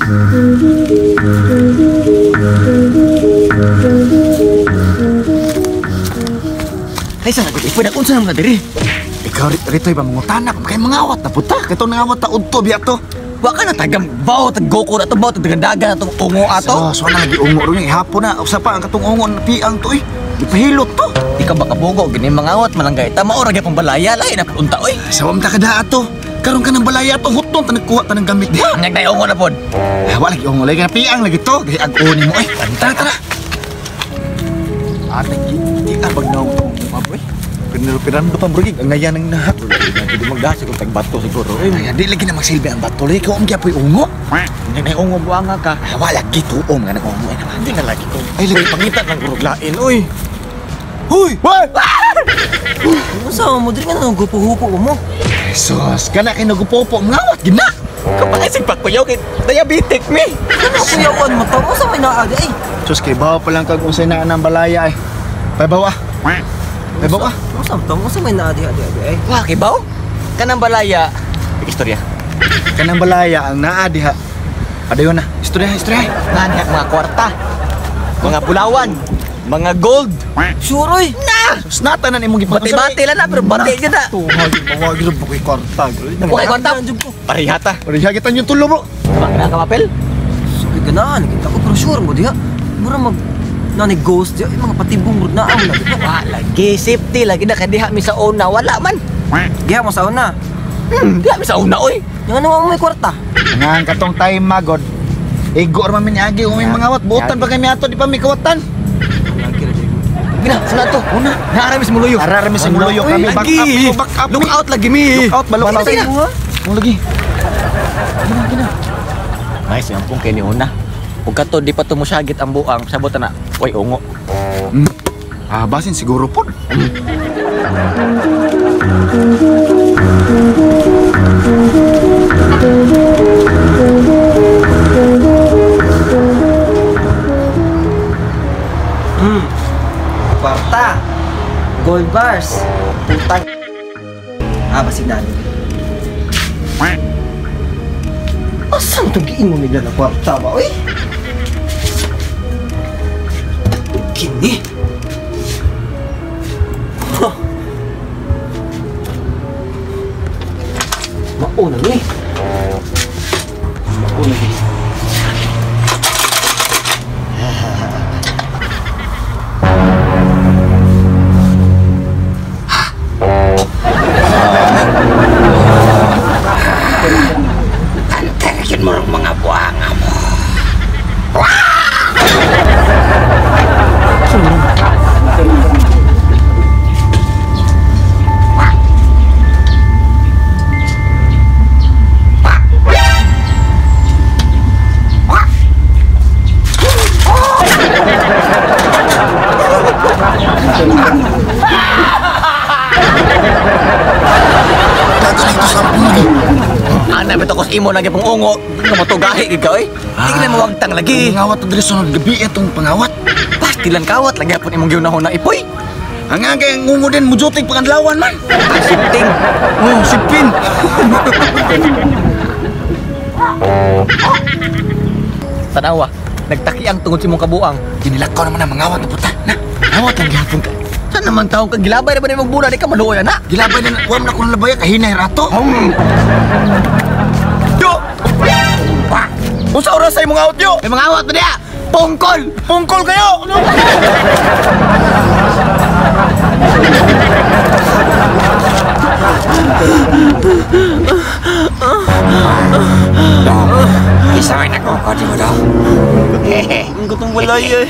Ay, saan ako? Ipoy, nakunsa naman na diri. Ikaw, rito'y ba mangutana? Kung kayo mangawat na puta. Katong nangawat ta udto, biya to. Wa ka na tagam. Baw, tag-goko na to. Baw, tag-dagan na to. Ungo ato. So, na lagi ungo rin. Hapon na. Usa pa ang katong ungo na piang to eh. Ipahilot to. Di ka baka bugo. Gini mangawat, malanggay. Tama, ora gyapon balaya. Lain na punta, oy. Sa wam ta kada ato. Karon ka ng balaya to. Hutong ta nagkuha ta ng gamit diha. Ang nagday ungo na pod. Wa lagi ungo. Lagi na piang lagi to. Gaya ag-unin mo, eh. Tara, tara. Ate, di abag na ako itong maboy. Pinando pa murigig, ang ngayan ng nahak. Hindi magdasi kung tagbato siguro. Ay, di lagi na magsilbi ang bato. Lagi ko ang gyapoy ungo. Hindi na ungo buanga ka. Wala lagi tuom nga nag-ungo. Ay naman. Hindi na lagi ko. Ay, lagi pangitan ng guruglain, uy. Huy! Hoy! Ano mo? Dili nga nagupo-hupo mo. Jesus, kana kay nagupopo, mangawat gina. Kapag isig pagkuyaw kay diabetic mi. Ano kuyawan mo to? Unsa may naa di ay? Sus, kay bawa pa lang kag unsay naa ng balaya ay. Paybaw ah. Paybaw ah. Unsa to? Unsa may naa di ay? Wah, kay baw? Kanang balaya. Istorya. Kanang balaya ang naa diha. Padayon na. Istorya, istorya. Naa diha mga kwarta. Mga bulawan. Mga gold. Sure oy. Na! Sus, natanan imong gipang. Bati-bati lang na pero bati gyud na. Tuhag, mawag ra ba kay kwarta. Wa kay kwarta. Parihata. Pareha kita yung tulo bro. Mga ka papel? Sige ganahan kita ko pero sure mo diha. Mura mag nani ghost diha mga patibong murag naa mo na diha. Wa lagi safety lagi na kay diha mi sa una wala man. Diha mo sa una. Diha mi sa una oy. Yang ano mo may kwarta? Nga katong time magod. Igo ra man mi niagi umi mangawat buotan pa kami ato di pa mi kawatan. Gina, saan to? Una. Naarami sa muluyo. Ararami sa muluyo kami. Back up, back up. Look out lagi mi. Look out, balok out. Mo lagi. Gina, gina. Nice, yung pong kay ni una. Ug kato di pa to mosyagit ang buang, sabot na. Oy, ungo. Ah, basin siguro pod. Kwarta. Gold bars. Putang. Ah, basig na. Asan to giin mo nila na kwarta ba, oy? Kini. Huh. Mauna ni. Mauna ni. Antarin mo rin mga buanga mo. Ana ba to imo lagi pong ungo, nga motugahi gid ka oy. Di ka na mawagtang lagi. Pangawat to diri sunod gabi atong pangawat. Pastilan kawat lagi apon imong giunahon na ipoy. Ang kay ngungo din mujuting pangadlawan man. Sipting. Oh, sipin. Tanawa, nagtaki ang tungod sa imong kabuang. Ginilakaw naman ang mangawat na puta. Na, ngawat ang gihapon ka. Saan naman taong kang gilabay na ba na imong bula di ka maluoy ana? Gilabay na, wa man ako ng labaya kahinay rato. Yo! Unsa oras sa imong awat yo? May mga awat ba diha? Pungkol! Pungkol kayo! Ano? Isa may nagkukod mo daw. Ang gutong walay eh.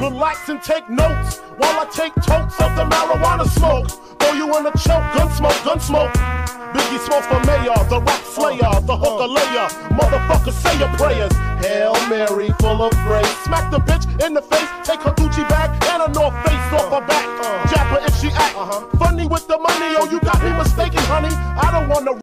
Relax and take notes while I take tokes of the marijuana smoke. Throw you in a choke, gun smoke, gun smoke. Biggie Smalls for mayor, the rap slayer, the hooker layer. Motherfucker, say your prayers. Hail Mary, full of grace. Smack the bitch in the face, take her Gucci bag and her North Face off her back. Jab her if she act funny with the money. Oh, you got me mistaken, honey. I don't wanna.